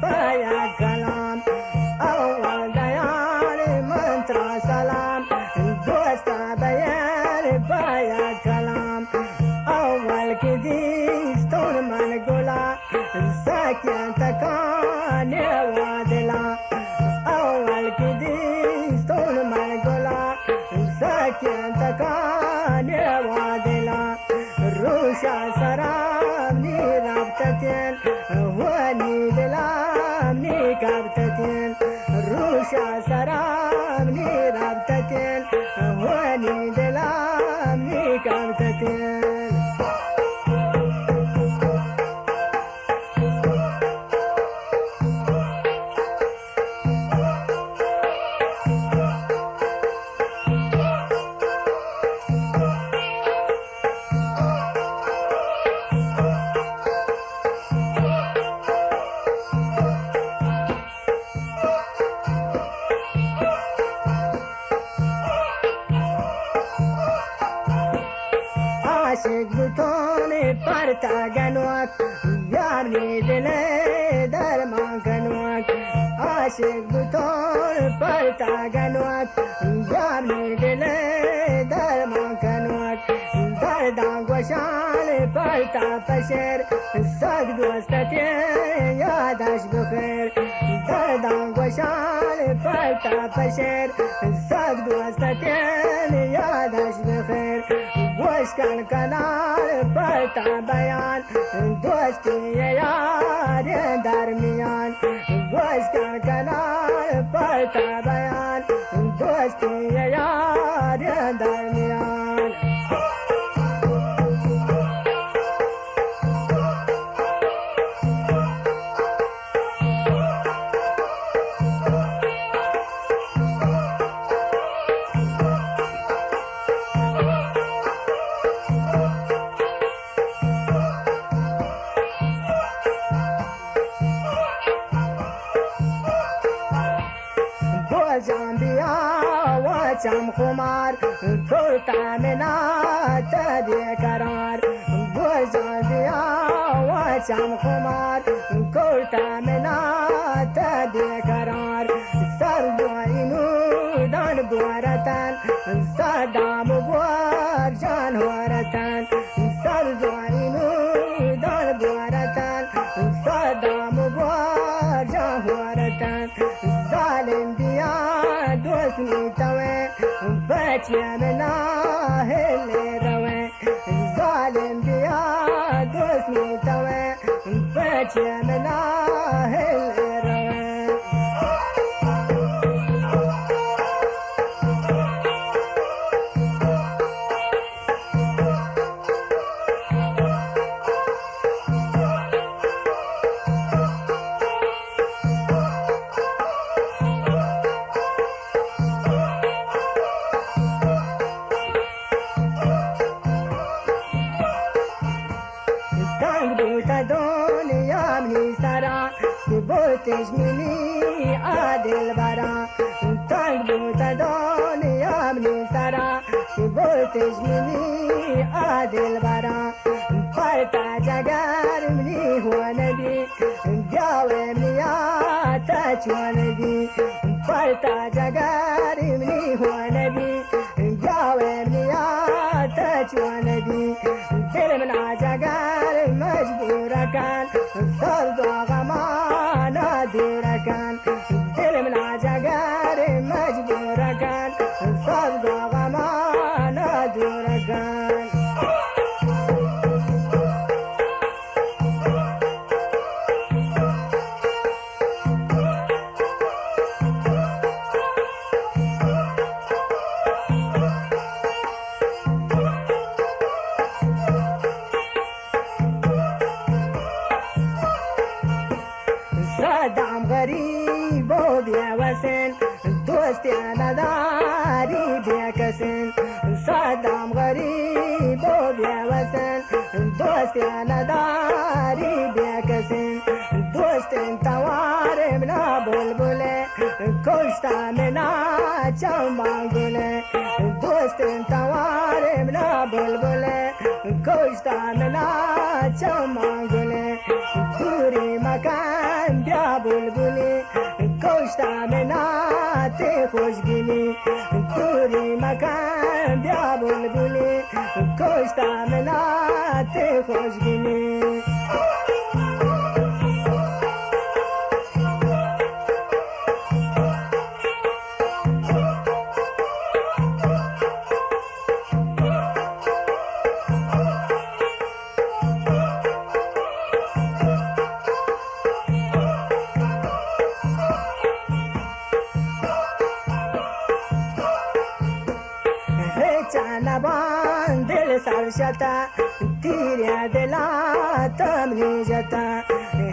پایا کلام، اول دیان من ترا سلام، دوستا بیان پایا کلام، اول کی دیستون من گلا، ساکیان تکان وادلا، اول کی دیستون من گلا، ساکیان تکان وادلا، روشا سرا منی رابطتین، وانی دلا منی کابتتین، روشا سرا منی رابطتین، وانی دلا منی کابتتین. عاشق بوتون پرتا گنوک، بیا منی دل درمان کنوک. عاشق بوتون پرتا گنوک، بیا منی دل درمان کنوک. درداں گوشان پرتا پشر، سگ دوستتیں یادش بخیر. درداں گوشان پرتا پشر، سگ دوستتیں یادش بخیر. گوش کن کنار پرتا بیان، دوستی یار درمیان. گوش کن کنار پرتا بیان، دوستی یار درمیان. گوجان بیا و چم خمار، کرتا منا تبی قرار. گوجان بیا و چم خمار، کرتا منا تبی قرار. سر دوینو دان بورتن، صدام بور جان ورتن. سر دوینو دان بورتن، صدام بور جان ورتن. ظالم بیا دوست نیتویں، بچی منا ہلے رویں. ظالم بیا دوست نیتویں، بچی منا ہلے رویں. تنگ بوت دنیا منی سرا، کہ بوتش منی آ دلبرا. تنگ بوت دنیا منی سرا، کہ بوتش منی آ دلبرا. پرتا جگر منی ہون بی، بیا وے منی آ تا چون بی. پرتا جگر منی ہون بی، بیا وے منی آ تا چون بی. دل منا جگر مجبور کن، سر دو غمانا دور کن. دل منا جگر مجبور کن، سر دو غمانا دور کن. صدام غریب و بے وسن، دوستی نداری بے کسن. صدام غریب و بے وسن، دوستی نداری بے کسن. دوستیں توار منا بلبلے، کشتا منا چمان گلے. دوستیں توار منا بلبلے، کشتا منا چمان گلے. دوری مکن بیا خوشگلی، دوری مکن بیا بلبلی، کشتا منا تی خوشگلی. ہچ نبان دل سر شتا، تیر دلا تمنی جتا.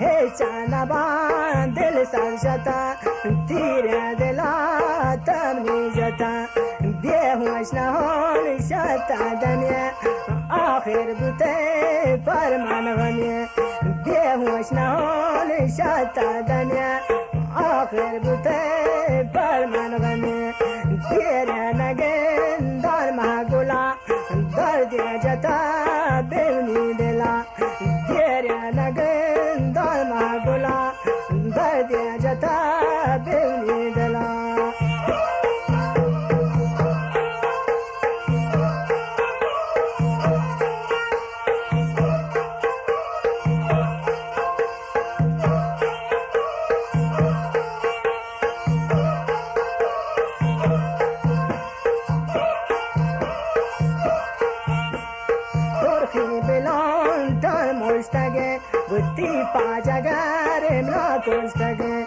ہچ نبان دل سر شتا، تیر دلا تمنی جتا. بے ہوش نہ ہون شتا دنیا، آخر بوتے پر من غمی. بے ہوش نہ ہون شتا دنیا، آخر بوتے پر من غمی. تیر نگندان مہ گلا، درد جتا بیونی دلا. تیر نگندان مہ گلا، درد جتا بیونی دلا. سرخی بلان تر مشتگے، گتی پاجگر امنا کشتگے.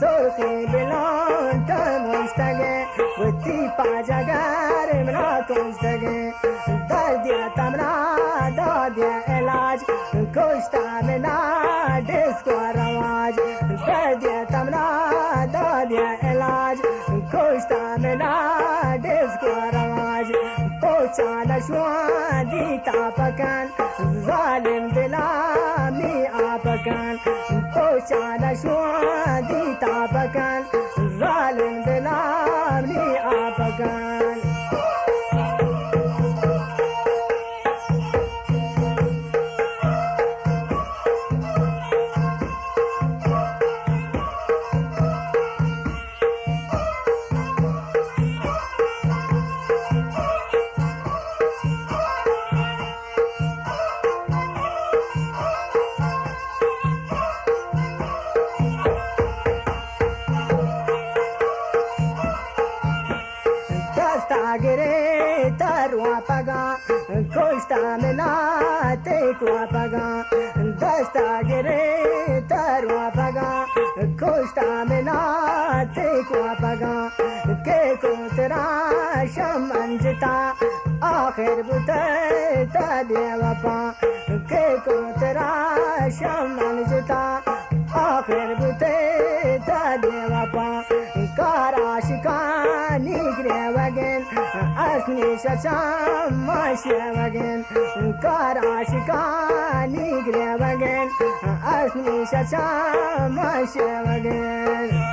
سرخی بلان تر مشتگے، گتی پاجگر امنا کشتگے. دردیا تمنا دادیا علاج، کشتا منا ڈسکو رواج. دردیا تمنا دادیا علاج، کشتا منا ڈسکو رواج. پوچا نشوان دیتا پکن، ظالم دلا می آپ کن. پوچا نشوان دیتا پکن، ظالم دلا می آپ کن. دستا گرے تروا پگا، کشتا منا تے کوا پگا. دستا گرے تروا پگا، کشتا منا تے کوا پگا. کے کو ترا شمن جتا، آخر بوتے تا بے وفا. کے کو ترا شمن جتا، آخر بوتے تا بے وفا. کار عاشقانی گریوگین، اسنی ششم ما شیوگین. کار عاشقانی گریوگین، اسنی ششم ما شیوگین.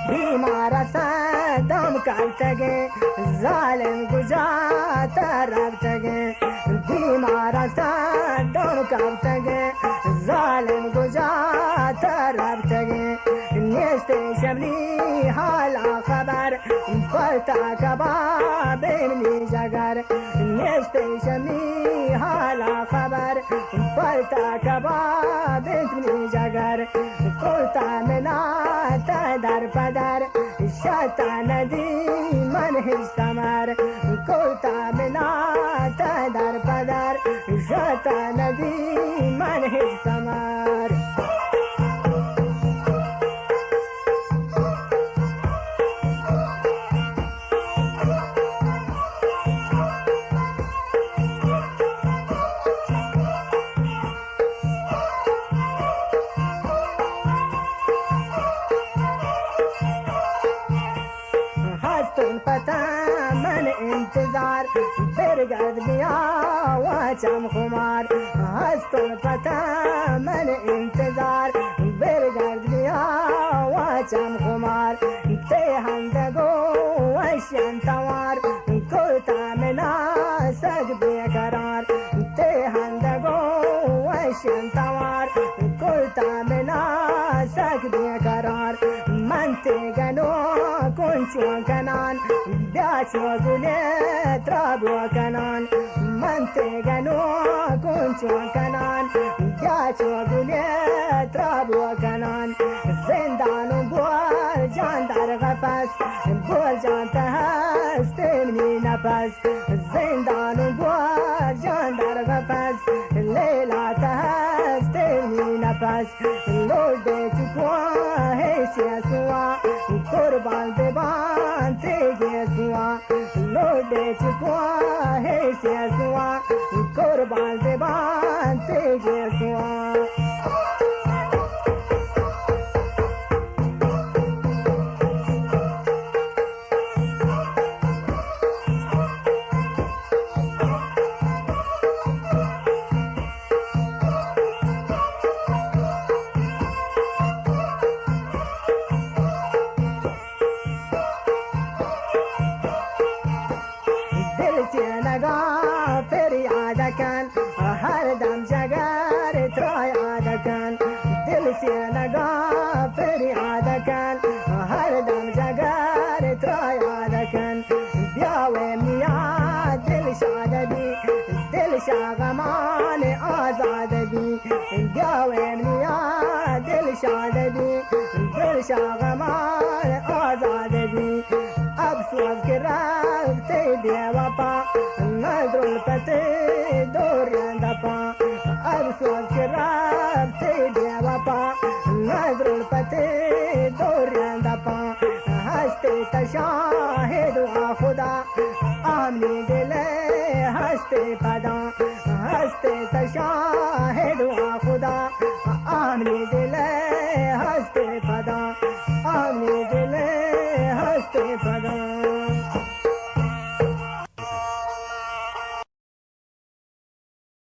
بیمار صدام کپتگے، ظالم گجا ترپتگے. بیمار صدام کپتگے، ظالم گجا ترپتگے. نیست شمنی حالا خبر، پرتا کباب منی جگر. نیست شمنی حالا خبر، پرتا کباب منی جگر. کوتا منا تا در پدر، شتا ندی من ہچ ثمر. کوتا منا تا در پدر، شتا ندی من ہچ ثمر. ہستن پتا من انتظار، برگرد بیا وا چم خمار. ہستن پتا من انتظار، پر گرد بیا و چم خمار، تے ہندگو وشین توار، کرتا منا سگ بے قرار، تے ہندگو وشین توار، کرتا منا سگ بے قرار۔ من تے گنو کنچو کنان، بیا چو گلے ترا بو کنان۔ من تے گنو کنچو کنان، بیا چو گلے ترا بو کنان۔ زندان و بور جان در قفس، بور جان تہ ہست منی نفس۔ زندان و بور جان در قفس، لیلا تہ ہست منی نفس۔ لوڈے چکو ہے سیسوا، قربان دیوان تیگے سوا۔ لوڈے چکو ہے سیسوا، قربان دیوان تیگے سوا۔ دل سینگا فریاد کن، ہر دم جگر ترا یاد کن۔ دل سینگا فریاد کن، ہر دم جگر ترا یاد کن۔ بیا وے میا دل شاد بی، دل شاغمان آزاد بی۔ بیا وے میا دل شاد بی، دل شاغمان آزاد بی۔ افسوس کہ رفتے بے وفا، نظروں پتے دور دپا۔ افسوس کہ رفتے بے وفا، نظروں پتے دور دپا۔ ہستے تہ شاہد و خدا، آمنی دل ہستے پدا۔ ہستے تہ شاہد و خدا، آمنی دل